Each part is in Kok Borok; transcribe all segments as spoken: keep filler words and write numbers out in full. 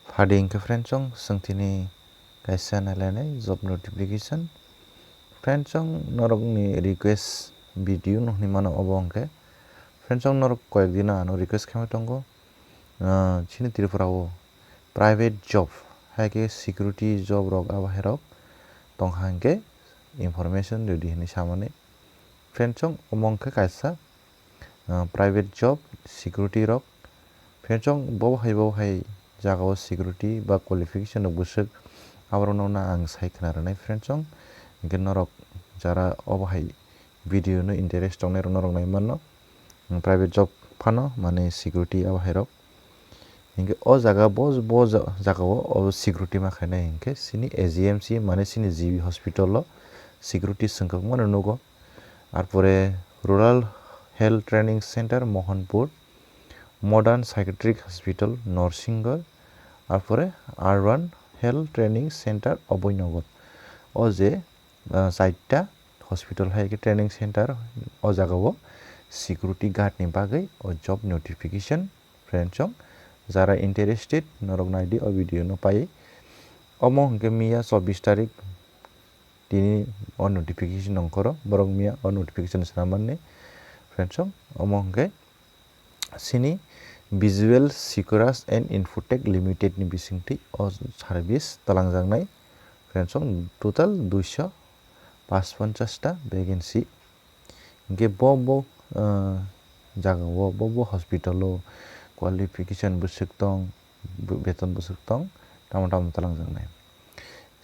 Phadi hwnkhe friend chong, chwng tini kaisa nailainai job notification. Friend chong, norokni request video no hwnwi mano obo hwnkhe. Friend chong, norok koyek dino ano request khaimai tongo. Ah, chini Tripura o private job, hai khe security job rok abo hai rok tong kha hwnkhe information rwdi hwnwi samani. Friend chong, omo hwnkhe kaisa, ah, private job, security rok. Friend chong, bo hai bo hai jaga o security ba qualification rok bwswk, aborok no ang sai khna rwnai friend chong. Hwnkhe norok jara obo hai video no interest tongnai rok norok nai manno. Private job phano mane security abo hai rok. Hwnkhe o jaga bo, bo ja-, jaga o, o security ma khainai hwnkhe chini A G M C mane chini G B hospital o security swngkakmano nugo. Arpore Rural Health Training Center Mohanpur, Modern Psychiatric Hospital Norsingor, arpore Urban Health Training Center Oboinogo. O je, ah, chaita hospital hai khe training center o jaga o security guard ni bagwi o job notification. Friend chong, jara interested, norok naidi o video no pai. Omo hwnkhe miya chobbish tarik tini o notification ongkhoro, borok miya o notification swnam manni. Friend chong, omo hwnkhe chini Visual Securus and Infotech Limited ni bisingtwi o service twlangjaknai. Friend chong, total duiso paanch ponchash ta vacancy. Hwnkhe bo, bo, ah, jaga o, bo, bo hospital o qualification bwswk tong, b-, beton bwswk tong, tamo tamo twlangjaknai.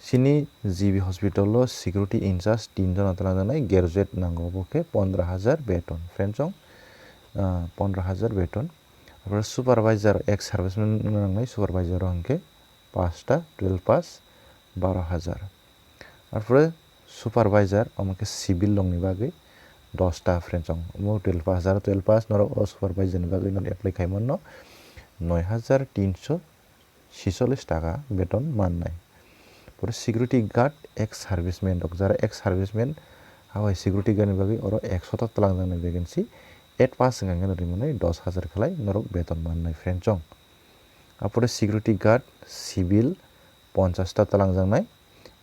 Chini G B hospital o security in charge tin jona twlangjaknai, graduate nango bo khe pondro hajar beton. Friend chong, ah, pondro hajar beton. Arpore supervisor, ex serviceman nangnai supervisor o hwnkhe pasta twelve pass baro hajar. Arpore supervisor, omo khe civil rokni bagwi dosta friend chong. Omo twelve pass, jara twelve pass norok o supervisor ni bagwi norok apply khai manno, noi hajar tinso sicholish taka beton mannai. Pore security guard, ex serviceman rok, jara ex serviceman, habai security guard ni bagwi oro ekso ta twlangjaknai vacancy, eight pass wngkha hwnkhe no rimani dos hajar khlai norok beton mannai friend chong. Apore security guard, civil, ponchash ta twlangjaknai,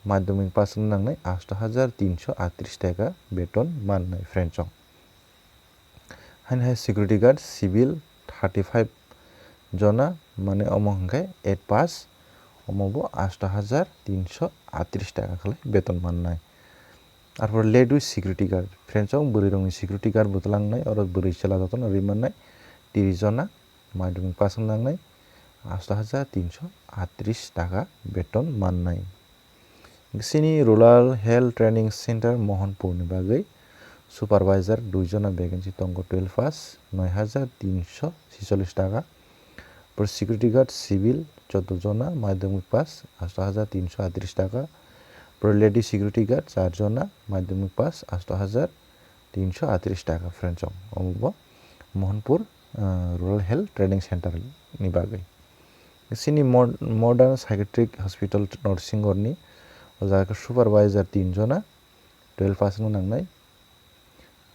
madhyamik pass wngna nangnai, asto hajar tinso atris taka beton mannai friend chong. Haini hai security guard, civil, thirty five jona, mane omo hwnkhe eight pass, omo bo asto hajar tinso atris taka khlai beton mannai. Arpor lady security guard, friend chong, bwrwi rokni security guard bo twlangnai, oro bwrwi chwla jotono ri mannai, tris jona, madhyamik pass wngna nangnai, asto hajar tinso atris taka beton mannai. Chini Rural Health Training Center Mohanpur ni bagwi supervisor dui jona vacancy tongo, twelve pass, noi hajar tinso sicholish taka. Pore security guard civil chordo jona, madhyamik pass, asto hajar tinso atris taka. Pore lady security guard char jona, madhyamik pass, asto hajar tinso atris taka friend chong. Omo bo Mohanpur, ah, Rural Health Training Center ni bagwi. Chini Mod-, Modern Psychiatric Hospital Norsingor ni, o jaga khe supervisor tin jona, twelve pass wngna nangnai.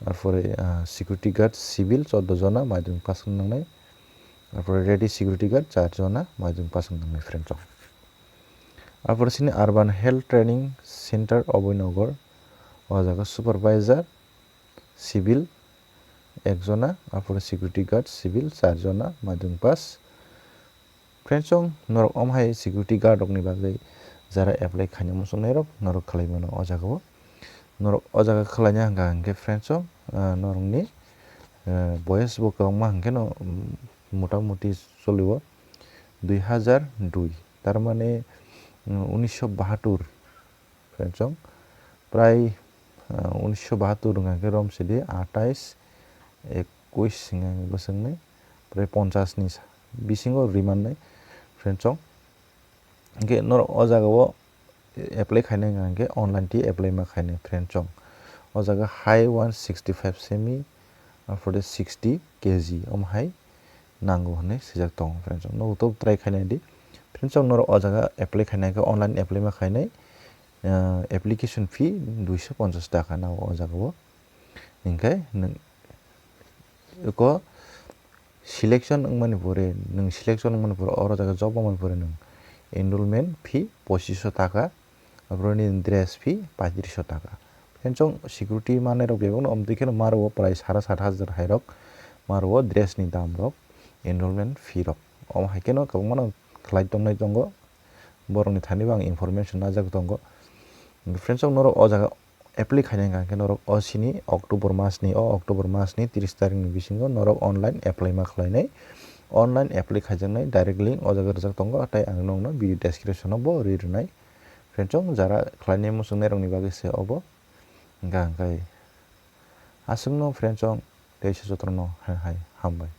Arpore, ah, security guard civil chordo jona, madhyamik pass wngna nangnai. Arpore lady security guard char jona, madhyamik pass wngna nangnai friend chong. Arpore chini Urban Health Training Center Oboinogo, o jaga supervisor civil ek jona, arpore security guard civil char jona, madhyamik pass. Friend chong, norok omo hai security guard rokni bagwi jara apply khaina muchungnai rok norok khlai mano o jaga o. Norok o jaga khlaina hwnkha hwnkhe friend chong, ah, norokni, ah, boyes bo kwbangma hwnkhe no, mm, mota moti choli o dui hajar dui, tar mane, mm, unisho bahatur. Friend chong, prai, ah, unisho bahatur wngkha khe rom sidi atais, ekuis hwnkha khe bwswkni prai ponchas ni sa-, bisingo ri mannai friend chong. Hwnkhe norok o jaga o apply khaina hwnkha khe online twi apply ma khainai friend chong. O jaga high one sixty five semi, arpore sixty K G omo hai nango hwnwi swijak tongo friend chong. Nogo to try khaina di. Friend chong norok o jaga apply khaina khe online apply ma khainai, ah, application fee duiso ponchas taka nango o jaga o. Hinkhe nwng eko Selection wngmani pore, nwng selection wngmani pore, oro jaga job wngmani pore nwng enrollment fee pochisho taka, abroni dress fee paitrisho taka. Friends, chwng security manwi rok bebakno omtwi kheno ma rwo prai sara sat hajar hai rok, ma rwo dress ni dam rok, enrollment fee rok. Omo hai kheno kwbangma no khlai tongnai tongo, borokni thani bo ang information najak tongo. Friends, norok o jaga apply khaina hwnkha khe norok o sini October mas ni, o October mas ni tris tarik ni bisingo norok online apply ma khlainai. Online apply khaijaknai direct link o jaga rijak tongo, tei ang nokno video description o bo ri rwnai. Friends, chwng jara khlainai muchungnai rokni bagwi se obo hwnkha hwnkhe aswkno friends, chwng teisa jotono hai hai hambai.